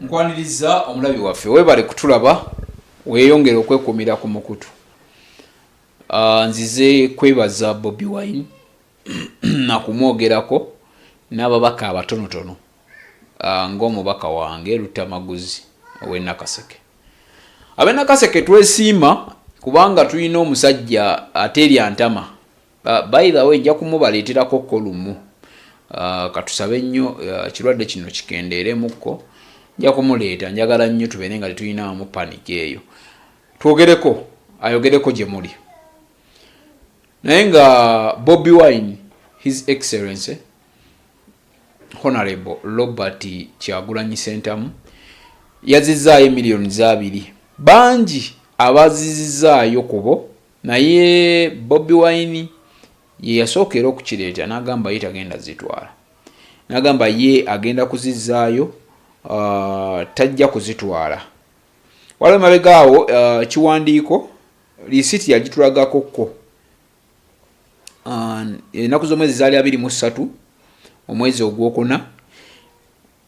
Nkwaniriza omulabi waffe, webale kutulaba, weeyongere okwekuumira ku mukutu. Nzize kwebaza Bobi Wine nakumwogerako n'ababaka abatonotono, ng'omubaka wange Lutamaguzi ow'e Nakaseke. Ab'e Nakaseke twesiima kubanga tulina omusajja ateerya ntama. By the way, nja kumubaleeterako ko lumu. Katusabe nnyo ekirwadde kino kikendeeremukko, nja kumuleeta. Njagala nnyo tubeere nga tetulinaamu panic eyo, twogereko, ayogereko gye muli. Naye nga Bobi Wine, His Excellency Honorable Robert Kyagulanyi Sentamu, yazizaayo miliyoni 2. Bangi abazizizaayo kubo, naye Bobi Wine ye yasookera okukireeta n'agamba ye tagenda zitwala, n'agamba ye agenda kuzizaayo, tajja kuzitwala. Waliwo emabega awo kiwandiiko, lisiti yagitulagako ko ennaku z'omwezi zaali 23 omwezi ogwokuna.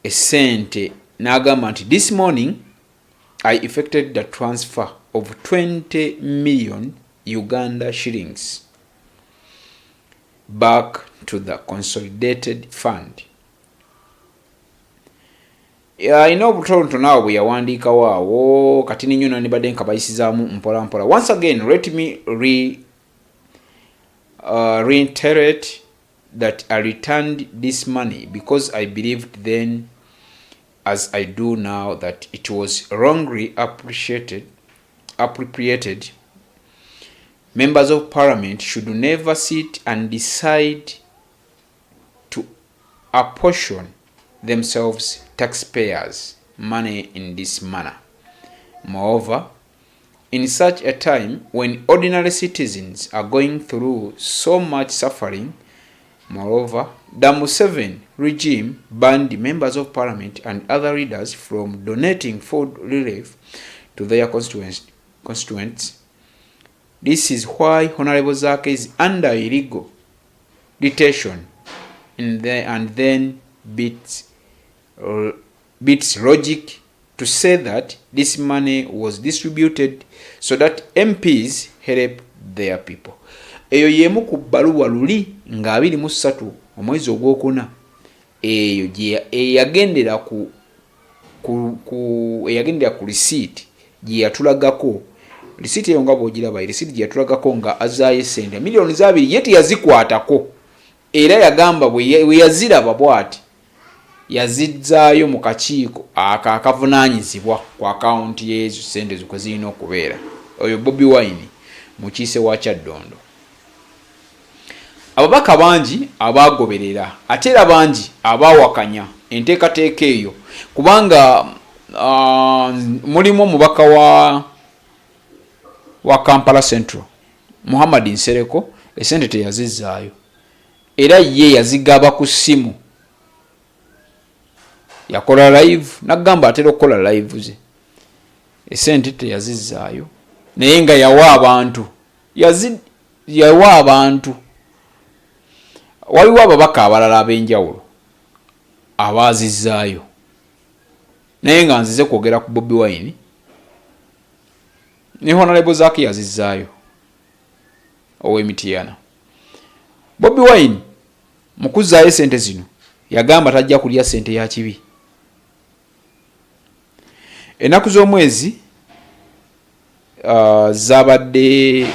Esente n'agamba nti, "This morning I effected the transfer of 20 million Uganda shillings back to the consolidated fund." Alina obutonotono awo bwe yawandiikawo awo kati ninyo nandibadde nkabayisizaamu mpola mpola. "Once again, let me reiterate that I returned this money because I believed then, as I do now, that it was wrongly appropriated. Members of Parliament should never sit and decide to apportion themselves taxpayers' money in this manner. Moreover, in such a time when ordinary citizens are going through so much suffering. Moreover, the Museveni regime banned members of Parliament and other leaders from donating food relief to their constituents. This is why Honorable Zaake is under illegal detention and then beats logic to say that this money was distributed so that MPs help their people." Eyo yemu ku bbaluwa luli nga 23 omwezi ogwokuna, eyo gye eyagendera ku eyagendera ku receipt gye yatulagako. Receipt eyo nga bw'ogiraba, receipt gye yatulagako nga azaayo esente miliyoni 2, ye teyazikwatako, era yagamba bwe yaziraba bw'ati yazizzaayo mu kakiiko ako akavunaanyizibwa ku akawunti y'ezo sente zo kwe zirina okubeera. Oyo Bobi Wine, mukiise wa Kyaddondo. Ababaka bangi abaagoberera, ate era bangi abaawakanya enteekateeka eyo, kubanga mulimu omubaka wa Kampala Central, Muhammad Nsereko. Esente teyazizzaayo, era ye yazigaba ku ssimu, yakola live nagamba atera okukola live ze. Esente teyazizzaayo, naye nga yawa abantu, yawa abantu. Waliwo ababaka abalala ab'enjawulo abazizzaayo, naye nga nzize kwogera ku Bobi Wine ne Honorable Zaake yazizzaayo ow'Emitiyana. Bobi Wine mu kuzzaayo esente zino yagamba tajja kulya sente ya kibi. Ennaku z'omwezi zabadde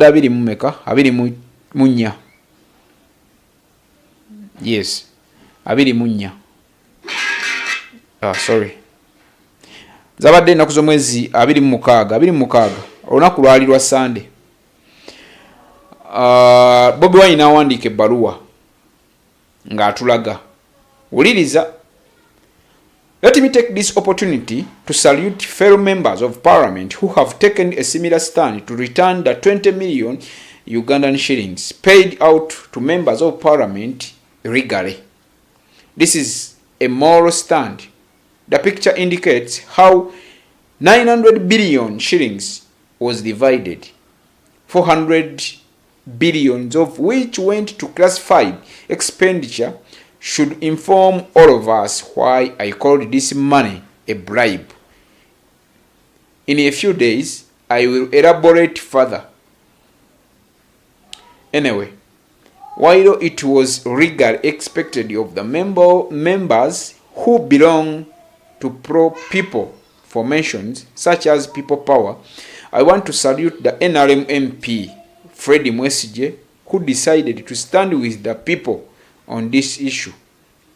abiri mu meka? 24. Yes, 24. Ah, sorry, zabadde ennaku z'omwezi 26, 26. Olunaku lwali lwa Sande. Bobi Wine awandiika ebbaluwa ng'atulaga, wuliriza: "Let me take this opportunity to salute fellow members of Parliament who have taken a similar stand to return the 20 million Ugandan shillings paid out to members of Parliament illegally. This is a moral stand. The picture indicates how 900 billion shillings was divided, 400 billions of which went to classified expenditure. should inform all of us why I called this money a bribe. In a few days, I will elaborate further. Anyway, while it was legally expected of the members who belong to pro-people formations such as People Power, I want to salute the NRM MP, Fred Mwesigye, who decided to stand with the people on this issue.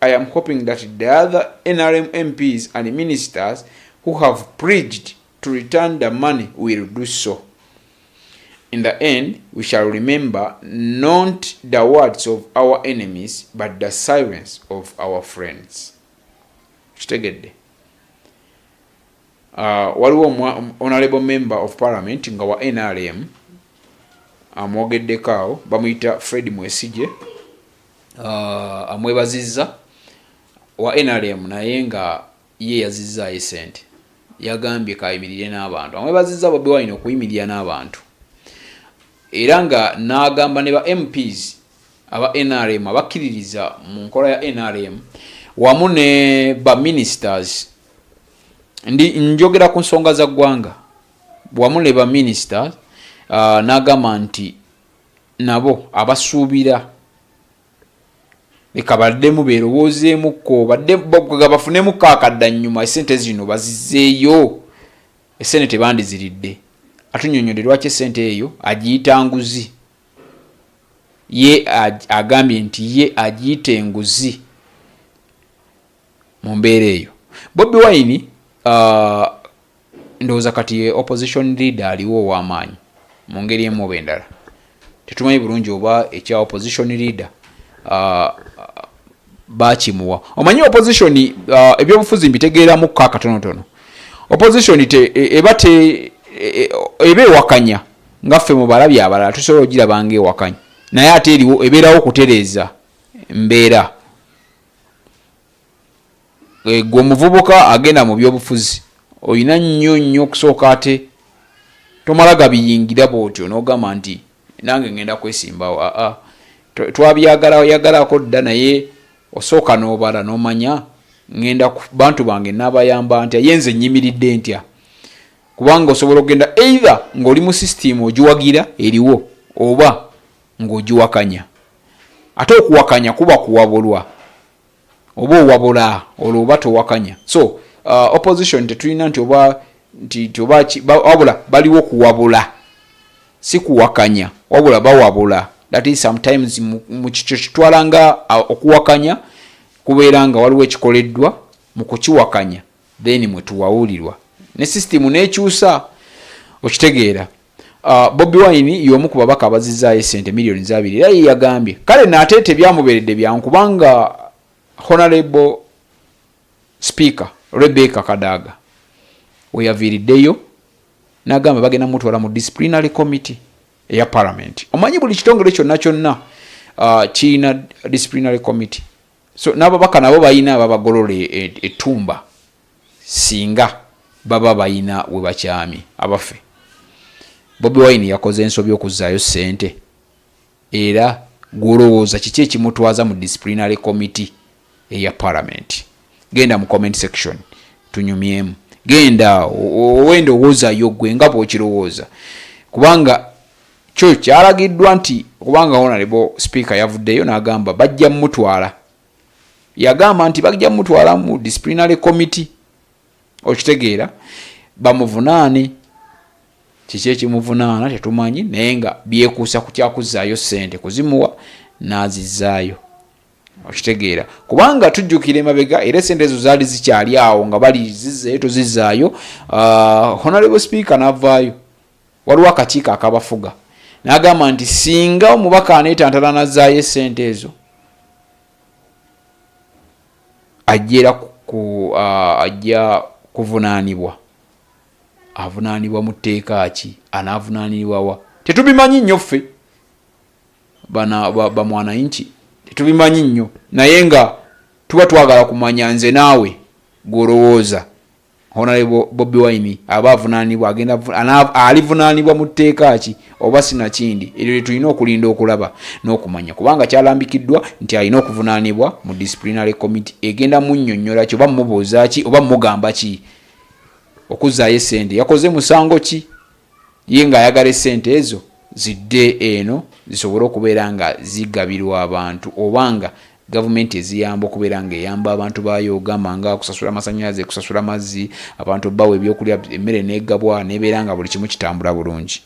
I am hoping that the other NRM MPs and ministers who have pledged to return the money will do so. In the end, we shall remember not the words of our enemies, but the silence of our friends. Kitegedde. Waliwo honorable member of parliament nga wa NRM amwogeddeko awo, bamuyita Fred Mwesigye, amwebazizza wa NRM, naye nga ye yazizzaayo sente. Yagambye kayimirire n'abantu. Amwebazizza Bobi Wine okuyimirira n'abantu, era nga n'agamba ne ba MPs aba NRM abakkiririza mu nkola ya NRM wamu ne ba ministers. Ndi njogera ku nsonga za ggwanga, wamu ne ba ministers, n'agamba nti nabo abasuubira leka baddemu beerowoozeemukko, badde bafunemukko akadda nnyuma, esente zino bazizeeyo. Esente tebandiziridde. Atunyonyodde lwaki esente eyo agiyita nguzi. Ye agambye nti ye agiyita enguzi. Mu mbeera eyo, Bobi Wine, ndowooza kati ye opposition leader aliwo ow'amaanyi mu ngeri emu oba endala. Tetumanyi bulungi oba ekya opposition leader bakimuwa. Omanyi opposition, ebyobufuzi mbitegeeramukko akatonotono. Opposition te, e, eba te eba ewakanya, nga ffe mu balabi abalala tusobola ogiraba nga ewakanya, naye ate eriwo ebeerawo okutereeza mbeera. Gwe omuvubuka agenda mu byobufuzi, olina nnyo nnyo okusooka, ate tomala gabiyingira bwotyo n'ogamba nti nange ngenda kwesimbawo. Aa, twabyagala yagalako dda, naye osooka n'obala n'omanya ngenda bantu bange n'abayamba ntya, ye nze nnyimiridde ntya, kubanga osobola okugenda either ng'oli mu system ogiwagira eriwo oba ng'ogiwakanya. Ate okuwakanya kuba kuwabulwa, oba owabula olwo oba towakanya. So opposition tetulina nti oba nti oba wabula baliwo kuwabula, si kuwakanya, wabula bawabula. That is, sometimes mu kikyo kitwala nga okuwakanya kubeera nga waliwo ekikoleddwa mu kukiwakanya, then mwe tuwawulirwa ne system nekyusa. Okitegeera? Bobi Wine y'omu ku babaka abazizaayo esente miliyoni 2. Era ye yagambye kale naate tebyamubeeredde byangu, kubanga Honorable Speaker Rebecca Kadaga weyaviiriddeyo n'agamba bagenda mutwala mu disciplinary committee eya parliament. Omanyi buli kitongole kyonna kyonna kirina disciplinary committee, so n'ababaka nabo balina ababagolola ettumba singa baba bayina we bakyamye. Abaffe, Bobi Wine yakoze ensobi okuzzaayo ssente? Era gwolowooza kiki ekimutwaza mu disciplinary committee eya parliament? Genda mu comment section tunyumyemu, genda owe endowoozayo gwe nga bwokirowooza, kubanga kyo kyalagiddwa nti kubanga Honorable Speaker yavuddeyo n'agamba bajja mutwala, yagamba nti bajja mutwala mu disciplinary committee. Okitegeera? Bamuvunaane. Kiki ekimuvunaana tetumanyi, naye nga byekuusa ku kyakuzzaayo ssente, kuzimuwa n'azizzaayo. Okitegeera? Kubanga tujjukira emabega era esente ezo zaali zikyali awo nga bali zizzeeyo tozizzaayo, Honorable Speaker n'avaayo, waliwo akakiiko akabafuga, n'agamba nti singa omubaka aneetantala n'azzaayo esente ezo, ajja era ajja kuvunaanibwa. Avunaanibwa mu tteeka ki? Anaavunaanibwa wa? Tetubimanyi nnyo ffe bana bamwananchi, tetubimanyi nnyo, naye nga tuba twagala kumanya nze naawe gw'olowooza. Honorable Bobi Wine aba avunaanibwa, agenda alivunaanibwa mu tteeka ki oba sinakindi? Eryo lye tulina okulinda okulaba n'okumanya, kubanga kyalambikiddwa nti alina okuvunaanibwa mu disciplinary committee. Egenda munnyonnyola ki oba mubuuza ki oba mugamba ki? Okuzzaayo essente yakoze musango ki, ye ng'ayagala essente ezo zidde eno zisobole okubeera nga zigabirwa abantu, oba nga gavumenti eziyamba okubeera ng'eyamba abantu baayo, ogamba nga kusasula amasannyalaze, kusasula mazzi, abantu bawa ebyokulya, emmere negabwa nebeera nga buli kimu kitambula bulungi.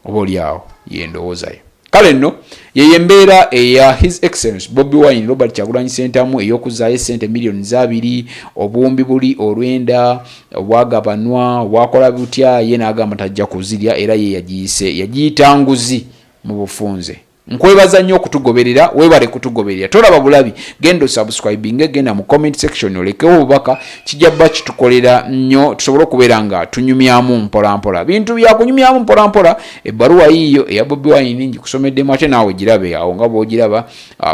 Oba oli awo yendowooza yo. Kale nno yeyo embeera eya His Excellence Bobi Wine Robert Kyagulanyi Ssentamu ey'okuzzaayo essente 200,000,000, obuwumbi buli olwenda obwagabanwa, obwakola butya, ye n'agamba tajja kuzirya, era ye yagiyise yagiyita nguzi mu bufunze. Nkwebaza nnyo okutugoberera, weebale kutugoberera. Tolaba bulabi, genda osubscribinge, genda mu comment section olekewo obubaka, kijja bba kitukolera nnyo tusobole okubeera nga tunyumyamu mpolampola. Bintu bya kunyumyamu mpolampola. Ebbaluwa yiiyo eya Bobi Wine ngikusomeddemu, ate naawe girabe awo nga bw'ogiraba.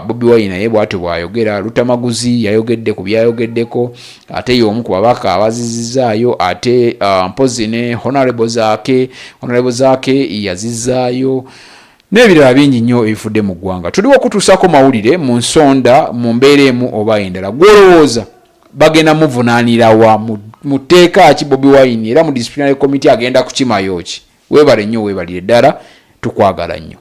Bobi Wine naye bw'atyo bw'ayogera. Lutamaguzi yayogedde ku byayogeddeko, ate y'omu ku babaka abazizizaayo, ate mpozzi ne Honorable Zaake, Honorable Zaake yazizaayo, n'ebirala bingi nnyo ebifudde mu ggwanga. Tuliwo okutuusaako mawulire mu nsonda mu mbeera emu oba endala. Gw'olowooza bagenda muvunaanira wa mu tteeka ki Bobi Wine, era mu disciplinary committee agenda kukimayo ki? Weebale nnyo, weebalire ddala, tukwagala nnyo.